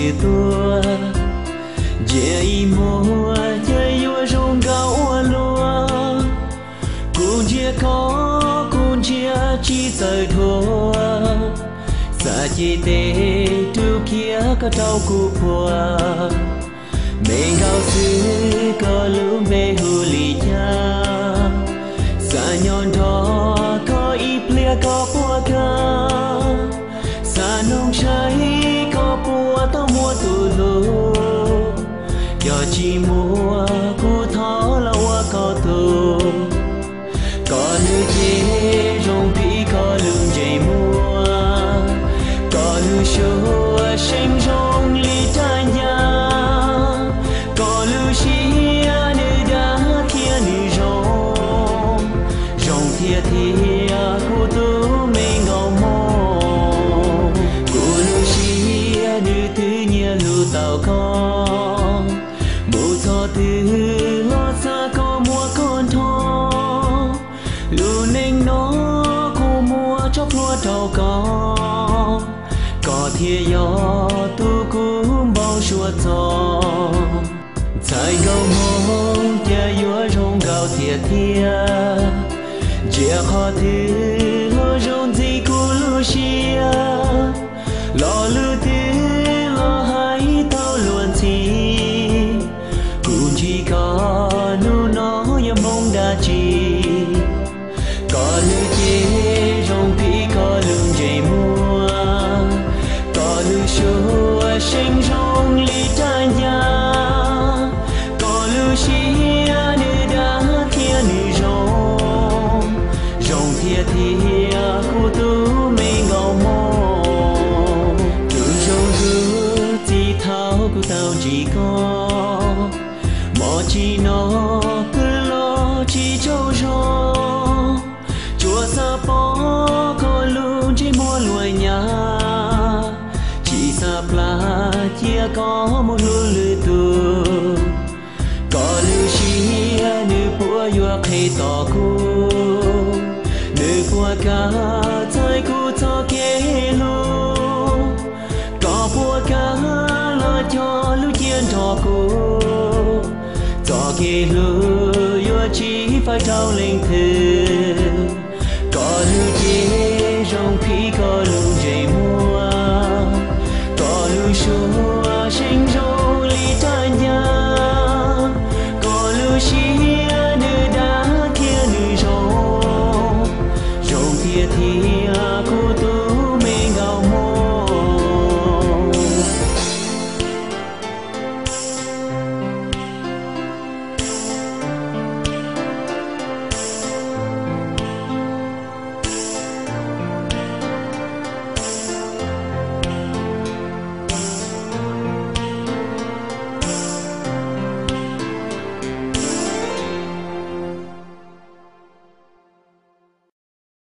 nws tuaj. Ntsia ib hmos ces yuav zoo nkauj ua luaj. Kuv ntsia koj kuv ntsia tsis txawj dhuav. Xav cia tes rub kiag koj rau kuv puag. Me nkauj xwb koj lub npe hu li cas? Xav nyob nrog koj ib pliag koj puas kam? Xav noog saib koj puas tau muaj tus hlub. Yog tsis muaj kuv thov los ua koj tus. Koj lub cev zoo phim koj lub ntsej muag. Koj lub suab seem zoo li raj ncas. Koj lub siab nws dav thiab nws zoo. Zoo thiab thiab kuv tus me nkauj mog. Kuv lub siab nws twb nyiam hlub tau koj. Mus txog twg los xav kom muaj koj nrog. Lub neej no kuv muab tso plhuav rau koj. Koj thiaj yog tus kuv npau suav txog. Ntxhais nkauj hmoob cas yuav zoo nkauj tiag tiag. Ntsia qhov twg los zoo ntxim kuv lub siab. Los lub twg los hais tau luag ntxhi. Kuv ntsib koj hnub no yog hmoo dab tsi? Koj lub cev zoo phim koj lub ntsej muag. Koj lub suab seem zoo li raj ncas. Koj lub siab nws dav thiab nws zoo. Zoo thiab thiab kuv tus me nkauj mog. Tus zoo dub txij thaum kuv tau ntsib koj. Hmo tsim no twb los tsis tsaug zog. Tsuas xav pom koj lub ntsej muag luag nyab. Tsis xav plam cia koj mus hlub lwm tus. Koj lub siab nws puas yuav qhia tau kuv? Nws puas kam txais kuv txoj kev hlub? Koj puas kam los cog lub cev nrog kuv? Txoj kev hlub yuav tsis faib rau leej twg. Koj lub cev zoo phim koj lub